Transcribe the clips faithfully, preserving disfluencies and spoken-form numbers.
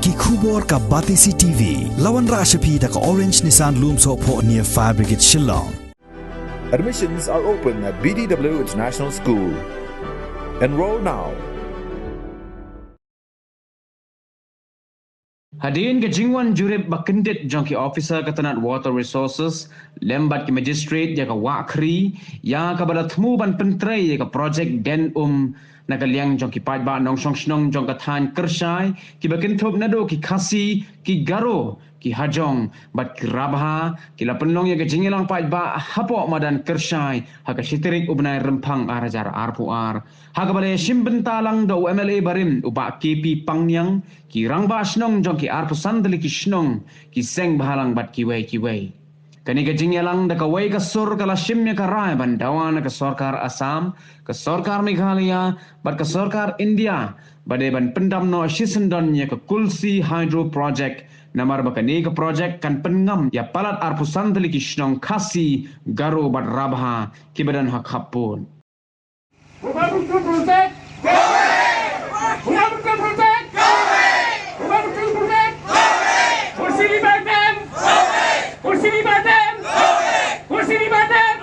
Ki khubor ka Batesi T V. La wanrah sha phi da ka Orange Nissan Lumsohphoh near Fire Brigade Shillong. Admissions are open at B D W International School. Enroll now. Hadien ka jingwan jurip ba kyndit jong ki officer ka tnat Water Resources lem bad ki magistrate ïa ka Wah Khri, ïa kaba la thmu ban pyntrei ïa ka projek den um, na ka liang jong ki paidbah nongshong shnong jong ka thaiñ Kyrshai, kiba kynthup naduh ki Khasi, ki Garo, ki Hajong bad ki Rabha, ki la pynlong ïa ka jingïalang paidbah hapoh madan Kyrshai ha ka shi tarik u bnai Rymphang ar hajar arphew ar. Ha kaba la ïashim bynta lang da u M L A barim u Bah K P Pangniang, ki rangbah shnong jong ki arphew san tylli ki shnong, ki seng bhalang bad kiwei kiwei. Kane ka jingïalang da kawei ka sur ka la shim ïa ka rai ban dawa na ka sorkar Assam, ka sorkar Meghalaya bad ka sorkar India ba dei ban pyndam noh shisyndon ïa ka Kulsi Hydro Project, namar ba kane ka project kan pynngam ïa palat arphew san tylli ki shnong Khasi, Garo bad Rabha kiba don ha khappud. Bubabutu Project! Bubabutu Project! Bubabutu Project! Kursi di Batam! Kursi di Batam! Kursi di Batam!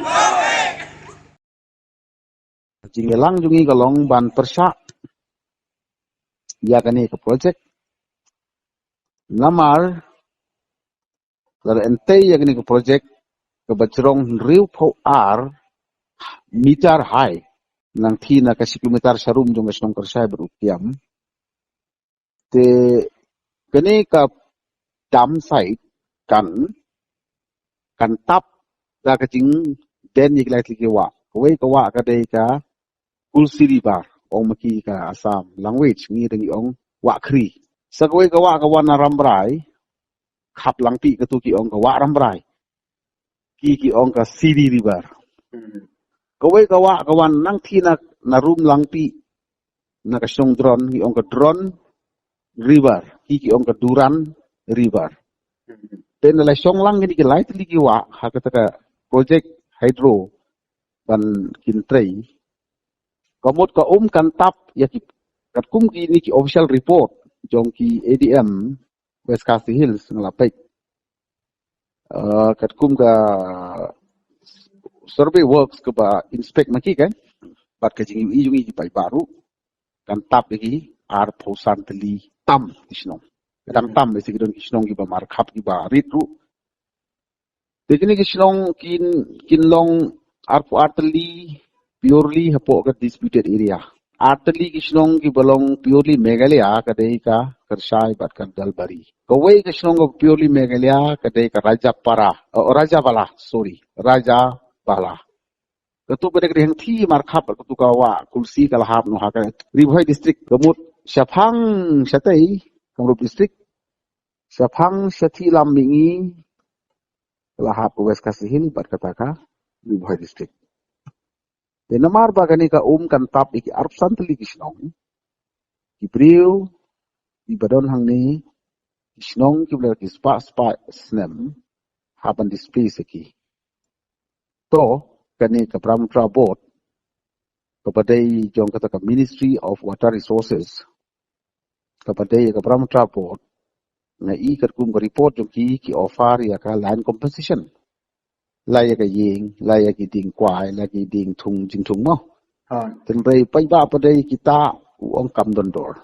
Jingïalang jong ngi ka long ban pyrshah ïa kane ka projek. Namar lada entei ïa kane ka projek kaba jrong hynriewphew ar meter high, nangta na ka shi kilometer sharum jong ka shnong Kyrshai bad u Kiam. Te kane ka dam site kan, kan tap da ka jingden ïa ki lai tylli ki wah. Kawei ka wah ka dei ka Kulsi River, ong ma ki ka Assam language, ngi dang ong Wah Khri. Sa kawei ka wah ka wan na Rambrai, khap Langpih katu ki ong ka Wah Rambrai. Ki ki ong ka Siri River. Hmm. Kawei ka wah ka wan nangta na, na rum Langpih, na ka shnong Dron, ki ong ka Dron River, ki ki ong ka Duran River. Hmm. Te na la shong lang kine ki lai tylli ki wah ha kata ka project hydro ban pyntrei. Ka mut ka um kan tap ïa ki, katkum kine ki official report jong ki A D M West Khasi Hills nga la peit. Uh, katkum ka survey works kaba inspect ma ki kan, bad ka jingïohi jong ngi ki paidbah ruh, kan tap ïa ki arphew san tylli tam ki shnong. Ka dang tam, ïa ki don ki shnong kiba markhap kiba rit ruh. Te kine ki shnong kin, kin long arphew ar tylli purely hapoh ka disputed area. Ar tylli ki shnong kiba long purely Meghalaya ka dei ka Kyrshai bad ka Dalbari. Kawei ka shnong ka purely Meghalaya ka dei ka Rajapara, oh, Rajabala, sorry, Rajabala. Katu ka dei ka dei hangthie markhap katu ka wah Kulsi ka la hap noh ha ka Ri Bhoi District, ka mut shaphang shatei Kamrup District, shaphang shathie lam mihngi ka la hap ka West Khasi Hills bad kata ka Ri Bhoi District. Te namar ba kane ka um kan tap ïa ki arphew san tylli ki shnong, ki briew kiba don hangne, ki shnong kiba la ki spah spah snem, hap ban displace ïa ki. To kane ka Brahmaputra Board, kaba dei jong kata ka Ministry of Water Resources, kaba dei ka Brahmaputra Board, nga i katkum ka report jong ki, ki offer ïa ka land compensation. La ïa ka ïing, la ïa ki dieng kwai, la ki dieng thung, jingthung mo. Ha. Tynrai paidbah pat dei kita u ong kam don dor.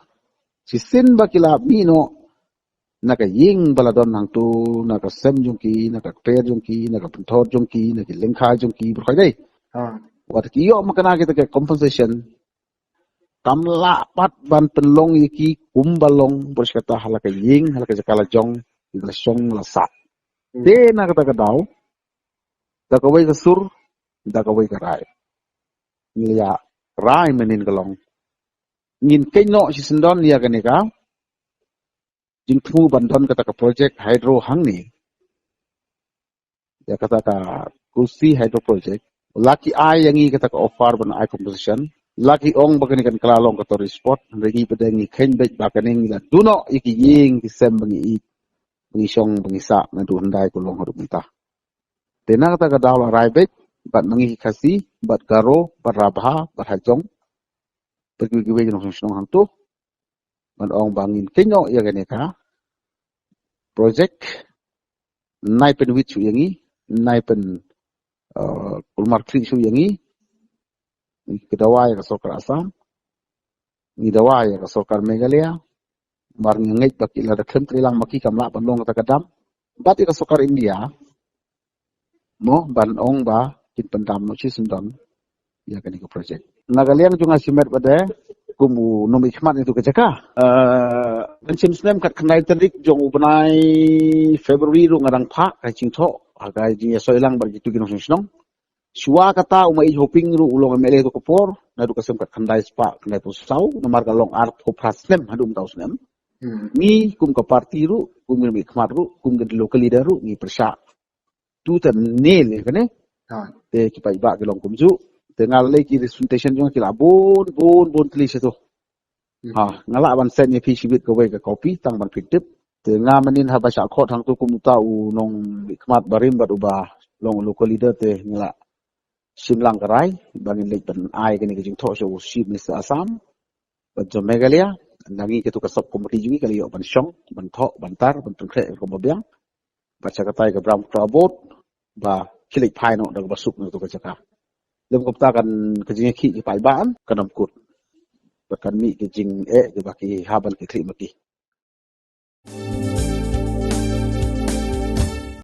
Shisien ba ki la mih noh na ka ïing ba la don hangtu, na ka sem jong ki, na ka kper jong ki, na ka pynthor jong ki, na ki lyngkha jong ki, baroh kawei. Ha. Wat ki ïoh makna kita ka compensation, kam lah pat ban pynlong ïa ki kumba long, bor shi katta ha la ka ïing, ha la ka jaka la jong, ïa la shong la sah. Hmm. Te na kata ka daw, da kawei ka sur, da kawei ka rai, ngi la rai mynhynnin ka long, ngin kynnoh shisyndon ïa kane ka jingthmu ban don kata ka project hydro hangne. Ïa kata ka Kulsi Hydro Project, la ki ai ïa ngi kata ka offer ban ai compensation, la ki ong ba kane kan kylla long ka tourist spot, hynrei ngi pat ngi kheiñ beit ba kane ngi la duh noh ïa ki ïing ki sem ba ngi ïeit, ba ngi shong, ba ngi sah naduh hyndai kulong haduh mynta. Te na kata ka daw la rai beit bad ma ngi ki Khasi, bad Garo, bad Rabha, bad Hajong, bad kiwei kiwei ki nongshong shnong hangtu, ban ong ba ngin kynnoh ïa kane ka project, nai pynwit shuh ïa ngi, nai pyn, uh, kulmar khlieh shuh ïa ngi. Ngi ka dawa ïa ka sorkar Assam, ngi dawa ïa ka sorkar Meghalaya, mar ngi ngeit ba ki la da khlem trei lang ma ki kam lah ban long kata ka dam. Bad ïa ka sorkar India mo ban ong ba kin pyndam noh shi syndon ïa kane ka project. Na ka liang jong nga shimet bad de kum u nongmihkhmat ïa tu ka jaka. Eh, ban shim snem kat khyndai tarik jong u bnai February ruh nga dang phah ka jingthoh ha ka jingïasoi lang bad kitu ki nongshong shnong. Shuwa kata u Maieit Hoping ruh u long M L A tu ka por, naduh ka snem kat khyndai spah khyndai phew saw, namar ka long arphew phra snem haduh mynta u snem. Hmm. Ngi kum ka party ruh, kum ngi mihkhmat ruh, kum ngi local leader ruh, ngi pyrshah tu te ne le kane. Ha. Te ki paidbah ki long kumjuh. Te nga lei ki representation jong ki la bun bun bun tylli sha tu. Hmm. Ha, nga lah ban send ïa phi shibit kawei ka copy tang ban phi tip. Te nga mynnin haba shah khot hangtu kum uta u nongmihkhmat barim bad uba long local leader te nga lah shim lang ka rai ba ngin leit ban ai kane ka jingthoh sha u Chief Minister Assam bad jong Meghalaya. Na ngi katu ka sub committee jong ngi ka la ïoh ban shong, ban thoh, ban tar, ban pynkhreh kum ba biang. Bad sha katai ka Brahmaputra Board ba ki leit phai noh da kaba suk na katu ka jaka. Lem kumta kan ka jingïakhih ki paidbah kan ym kut. Bad kan mih ka jingeh kiba ki hap ban ki khlieh ma ki.